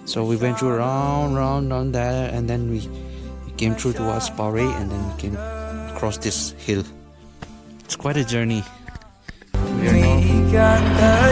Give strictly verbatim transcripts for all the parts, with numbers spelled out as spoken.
So we went through round, round, round there, and then we came through towards Paurei, and then we came across this hill. It's quite a journey. We are now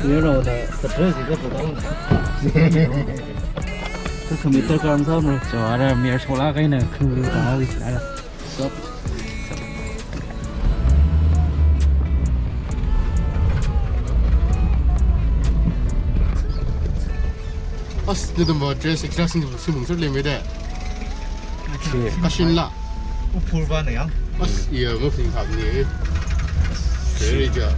ꯌꯦꯡꯉꯣ, ꯆꯠꯇ꯭ꯔꯁꯤꯗ ꯐꯖꯅ꯫ ꯈꯔ ꯈꯃꯤꯠꯇ ꯀꯥꯡ ꯊꯝꯃꯣ꯫ ꯆꯥꯔ ꯃꯤꯌꯥꯔ ꯁꯣꯂꯥ ꯀꯩꯅ ꯈꯪꯕꯤꯕ ꯇꯥꯔꯗꯤ ꯌꯥꯔꯦ꯫ ꯑꯁ, ꯑꯗꯨꯝꯕ ꯗ꯭ꯔꯦꯁ ꯑꯦꯛꯁꯇ꯭ꯔꯥꯁꯤꯡꯗꯨ ꯁꯤ ꯃꯨꯡ ꯆꯠ ꯂꯩꯃꯦꯗ꯫ ꯀꯥꯁꯤꯟꯂꯥ? ꯎꯐꯨꯔꯕꯥꯅ ꯌꯥꯝ꯫ ꯑꯁ, ꯏꯌꯥ, ꯃꯐꯤ ꯈꯥꯕꯅꯦ꯫ ꯀꯔꯤꯖꯥ?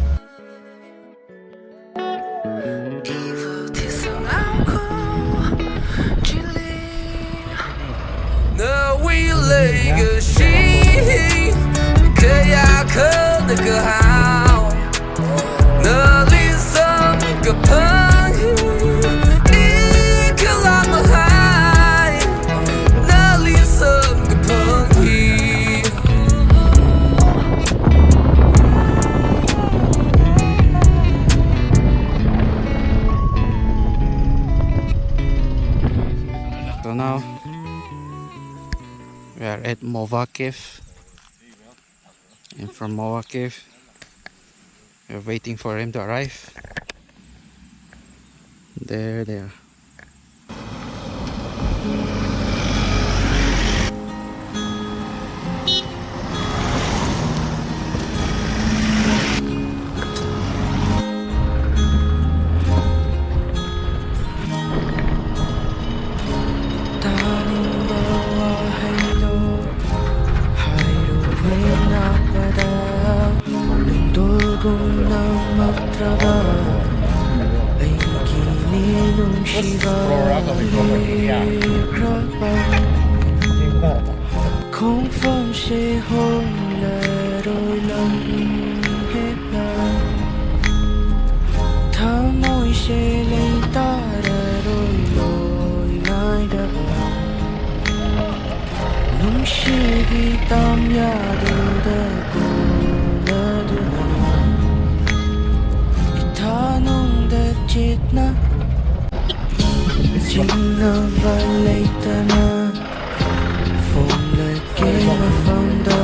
So now we are at Mova Cave. And from Mova Cave, we are waiting for him to arrive. There they are. ꯈꯣꯡꯐꯝꯁꯦ ꯍꯣꯡꯂꯔꯣꯏ ꯂꯝ ꯍꯦꯛꯅ, ꯊꯃꯣꯏꯁꯦ ꯂꯩꯇꯥꯔꯔꯣꯏ ꯂꯣꯏ ꯅꯥꯏꯗꯕ꯫ ꯅꯨꯡꯁꯤꯒꯤ ꯇꯝꯌꯥꯗꯨꯗ ꯀꯣꯜꯂꯗꯨꯅ, ꯏꯊꯥꯅꯨꯡꯗ ꯆꯦꯠꯅ ꯆꯤꯡꯅꯕ ꯂꯩꯇꯅ ꯐꯣꯡꯂꯒꯦ ꯃꯐꯝꯗ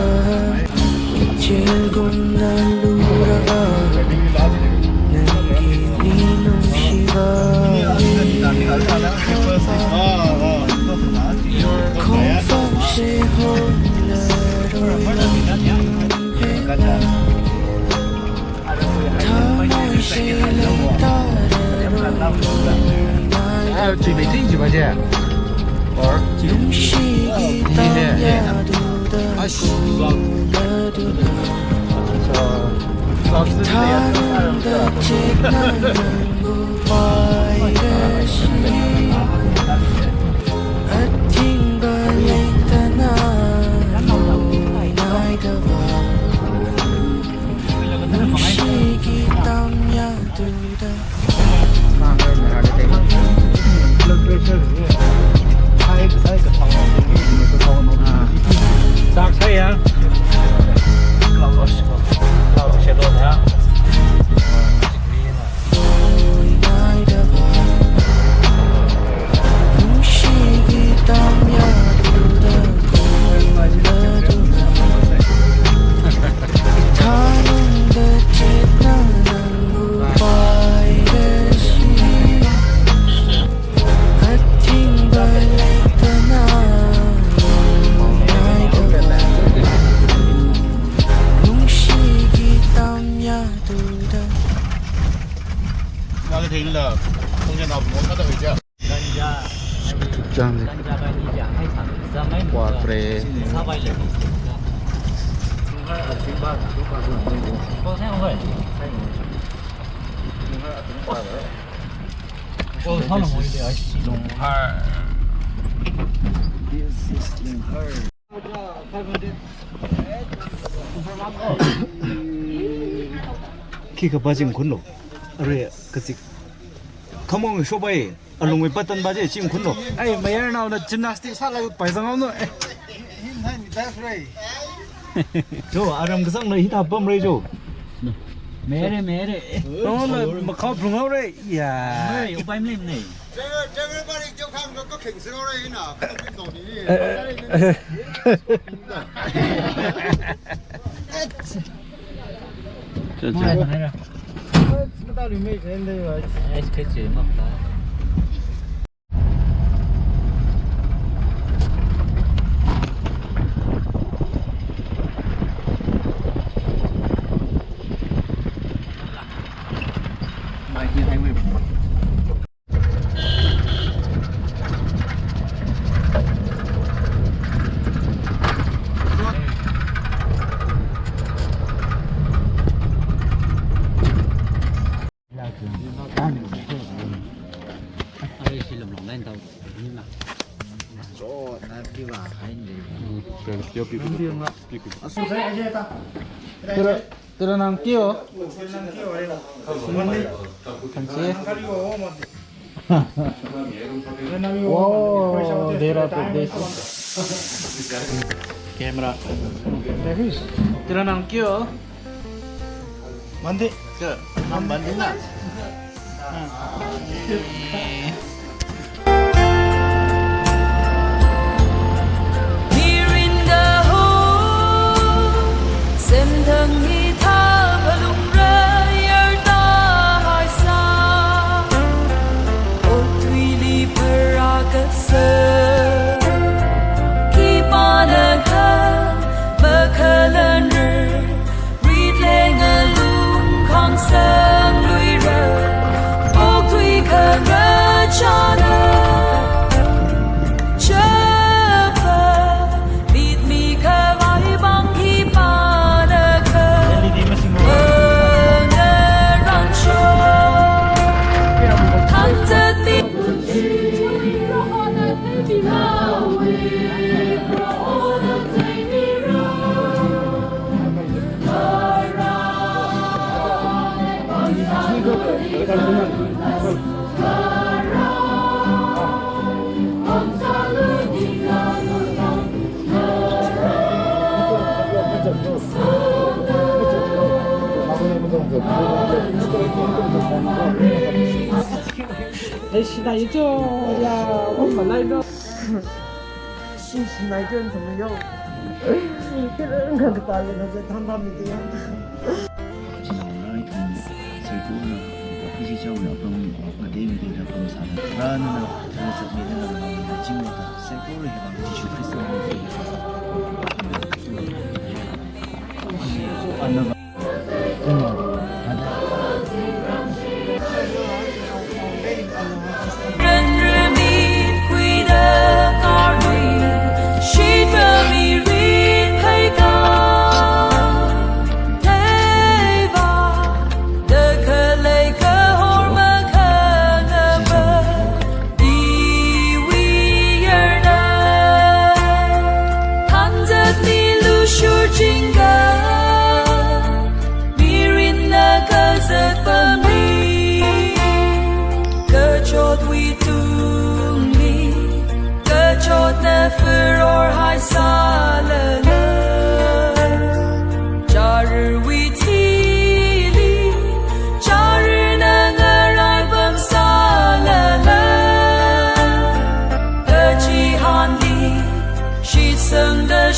ꯏꯆꯦꯜꯒꯨꯝꯅ ꯂꯨ ꯅꯨꯡꯁꯤꯒꯤ ꯇꯥꯡ ꯌꯥꯗꯨꯗ ꯀꯨꯝꯂꯗꯨꯅ ꯏꯊꯥꯅꯨꯡꯗ ꯆꯦꯠꯅ ꯅꯪꯕꯨ ꯄꯥꯏꯔꯁꯤ꯫ ꯑꯊꯤꯡꯕ ꯂꯩꯇꯅ ꯅꯥꯏꯗꯕ ꯅꯨꯡꯁꯤꯒꯤ ꯇꯥꯡ ꯌꯥꯗꯨꯗ ꯆꯥꯡꯁꯦ ꯋꯥꯠꯇ꯭ꯔꯦ꯫ ꯂꯨꯡꯍꯔ꯫ This is ꯂꯨꯡꯍꯔ꯫ ꯈꯤ ꯈ ꯄꯥ ꯆꯤꯡ ꯈꯨꯟꯂꯣ꯫ ꯑꯔꯦ ꯀꯆꯤꯛ ꯈꯃꯣꯡ ꯁꯣꯕꯥꯏ꯫ ꯑꯂꯨꯡꯒꯤ ꯄꯇꯟ ꯕꯥꯖꯦ ꯆꯤꯡ ꯈꯨꯟꯗꯣ꯫ ꯑꯩ ꯃꯌꯥꯔ ꯅꯥꯎꯅ gymnastic ꯁꯥꯠꯂꯒ ꯄꯥꯏꯖꯪ ꯉꯝꯅꯣ꯫ ꯑꯦ꯫ ꯖꯣ, ꯑꯔꯝ ꯀꯁꯪ ꯂꯩ ꯍꯤꯗꯥꯛ ꯄꯝ ꯔꯦ ꯖꯣ꯫ ꯃꯦꯔꯦ, ꯃꯦꯔꯦ꯫ ꯅꯉꯣꯟꯗ ꯃꯈꯥ ꯐꯨꯡꯍꯧꯔꯦ꯫ ꯌꯥ꯫ ꯅꯣꯏ ꯎꯄꯥꯏ ꯑꯃ ꯂꯩꯕꯅꯦ꯫ ꯆꯠ, ꯆꯠ꯫ ꯃꯥꯏ ꯃꯥꯏꯔ꯫ ꯑꯩꯁ ꯈꯦꯠꯁꯦ ꯃꯛꯇ꯫ Tira, tira nan kio. Kansi. Wow, dera pe desi. Camera. Tira nan kio. Mandi. Ke, nam mandi na. Mirin da ho, sem thang hi tha palung ra yar ta hai sa. O tui li para ka sa. Ki pa na ka, ba ka lan ra. Rit leng a lung khang sang lui ra, pok tui ka ra cha na. Cha pa, bit mi ka vai bang hi pa na ka. Ong a ran cho. Kan zat mi. Ai, si dai cho ya, ong ma lai do. Si, si nai cho ntho yo. Khe rang ka ta le na je than ba mi de ya. Sai ko na, ko ji chau ya pang, ma de mi de da pang sa. Ra na na, ra sa mi de na, jing wa ta. Sai ko re ba, Jisu Krista na. Ana ba. Füror hai salala, çarü witili, çarü nangarai bam salala, kaci handi, shitsang da